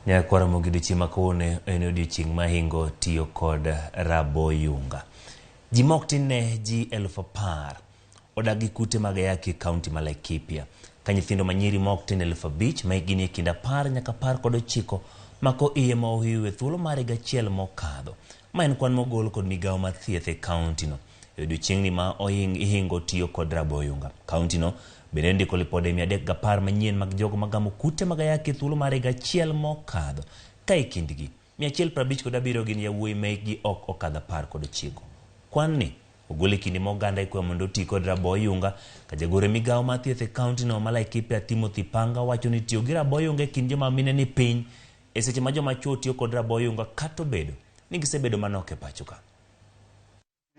Nyakwar Ramogi, odiochieng' ma kawuono en odiochieng' mahingo tiyo kod raboyunga. Ji mok tin ne ji 10,000 odak gi kute mag ayaki e kaunti ma Laikipia. Ka nyithindo manyiri mok tin 5,000 ma hikgi ni e kind 10 nyaka 19 mako iye ma ohiu e thuolo mar higa achiel mokadho. Ma en kwan mogol kod migawo mar thieth e kaunti no. E odiochieng'ni ma ihingo tiyo kod raboyunga. Kaunti no bende ndiko lipode 310 manyien mag jogo magamo kute mag ayaki e thuolo mar higa achiel mokadho. Ka e kindgi, 157 gin yawuoyi ma hikgi ok okadho 19. Kwan ni ogol e kinde ma oganda ikwayo mondo oti kod raboyunga ka jagoro e migawo mar thieth e kaunti no ma Laikipia Timothy Panga wacho ni tiyo gi raboyunga e kind joma mine ni piny e seche ma joma chuo tiyo kod raboyunga kata obedo ni gisebedo manok e pacho ka.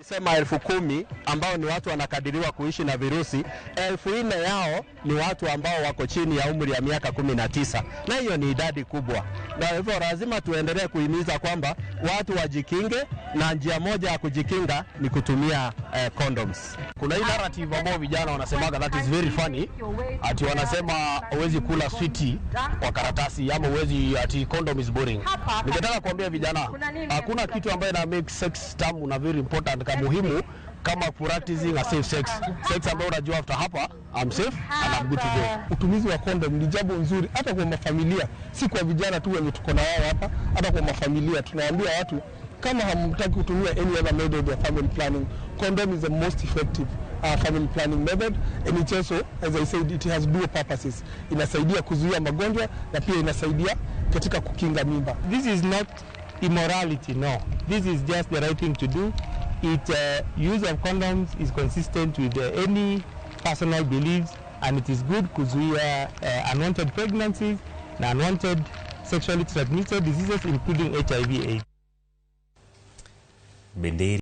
Sema 10,000 ambao ni watu wanakadiriwa kuishi na virusi, 4,000 yao ni watu ambao wako chini ya umri ya miaka 19, na hiyo ni idadi kubwa. Na hivyo lazima tuendelee kuhimiza kwamba watu wajikinge, na njia moja ya kujikinga ni kutumia condoms. Kuna hii narrative ambao vijana wanasemaga, that is very funny, ati wanasema huwezi kula switi kwa karatasi ama huwezi, ati condom is boring. Ningetaka kuambia vijana hakuna kitu ambayo ina make sex tamu na very important kama muhimu kama practicing a safe sex. Sex ambayo unajua after hapa I'm safe and I'm good to go. Utumizi wa condom ni jambo nzuri hata kwa mafamilia, si kwa vijana tu wenye tuko na wao hapa, hata kwa mafamilia tunawaambia watu kama hamtaki kutumia any other method of family planning, condom is the most effective family planning method, and it also, as I said, it has dual purposes. Inasaidia kuzuia magonjwa na pia inasaidia katika kukinga mimba. This is not immorality, no. This is just the right thing to do. Use of condoms is consistent with any personal beliefs, and it is good kuzuia unwanted pregnancies na unwanted sexually transmitted diseases, including HIV AIDS. Bende